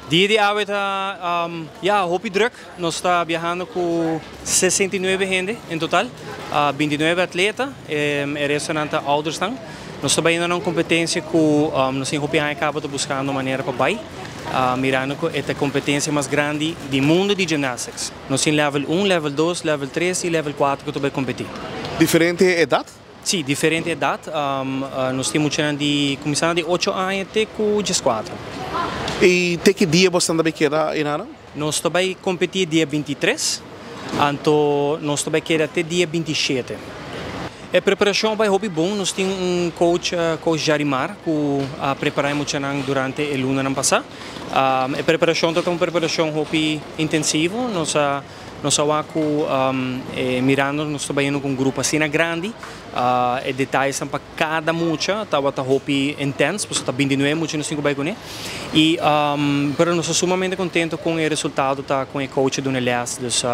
Dia di awe ta ya hopi druk. Nos ta biahando cu 69 hende en total, 29 atleta, e resto ta ouders nan. Nos ta bayendo na un competencia cu nos tin hopi aña caba ta buscando manera pa bay, mirando cu e competencia mas grandi di mundo di gymnastics. Nos tin level 1, level 2, level 3 y level 4 cu ta bay competi. Diferente edad? Si, diferente edad. Nos tin mucha di cuminsando di 8 aña te cu 14. Y te ki dia boso ta bay keda einan? Nos ta bay competi dia 23, anto nos ta bay keda te dia 27. E preparacion ta bay hopi bon. Nos tin un coach, coach Jarimar, cu a prepara mucha durante e lunanan pasa. E preparacion ta un preparacion hopi intensivo. Nos a cu mirando nos ta trahando cu un grupo asina grandi, e detayenan pa cada mucha tabata hopi intenso, pasobra ta 29 mucha nos tin cu bay cune. Pero nos ta sumamente contento cu e resultado, ta cu e coach duna les. Dus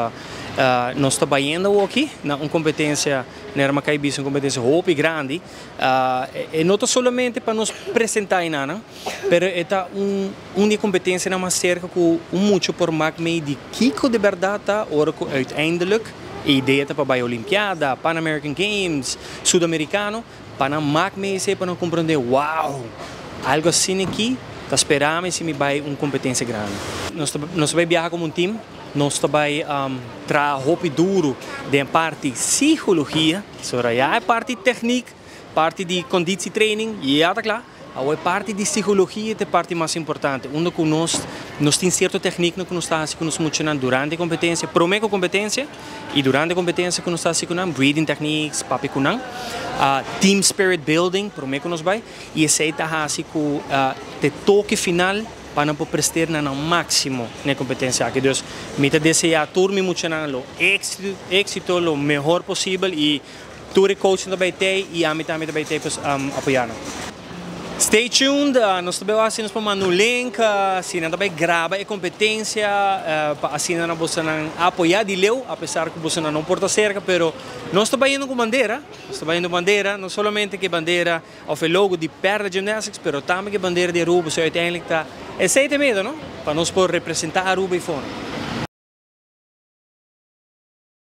nos ta bayendo aki na un competencia, na Maccabi, un competencia hopi grandi. E no ta solamente pa nos presenta nada, pero ta un competencia mas cerca cu un mucha por maak mee di kico di berdad ta, ora cu uiteindelijk e idea ta pa Olimpiada, Pan American Games, Sudamericano, pa nan maak mee pa nan comprende, wow, algo asina aki ta sperando si mi bay un competencia grandi. Nos ta bay biaha como un team, nos ta bay traha hopi duro den parti psicologia, so ya e parti techniek, parti di conditietraining, ya ta cla. A parti di psicologia ta e parti mas importante. Unda cu nos tin cierto tecnica cu nos ta haciendo cu nos mucha durante e competencia, prome cu competencia y durante e competencia cu nos ta haciendo breathing techniques, papia cu nan, team spirit building, prome cu nos bay, y esey ta haci cu e toque final pa nan presta na maximo na competencia aki. Dus mi ta desea tur mi mucha lo exito, exito, lo mihor posibel y tur coach tambe tin y ami tambe tambe tin apoya. Stay tuned, nos tambe asina nos por manda un link, asina tambe graba e competencia, pa asina nan boso apoya di leu, apesar cu boso no por ta cerca, pero nos ta bayendo cu bandera, nos ta bayendo bandera, no solamente cu bandera of e logo di Perla Gymnastics, pero tambe cu bandera di Aruba, so uiteindelijk ta, esey ta meta, no? Pa nos por representa Aruba eyfo.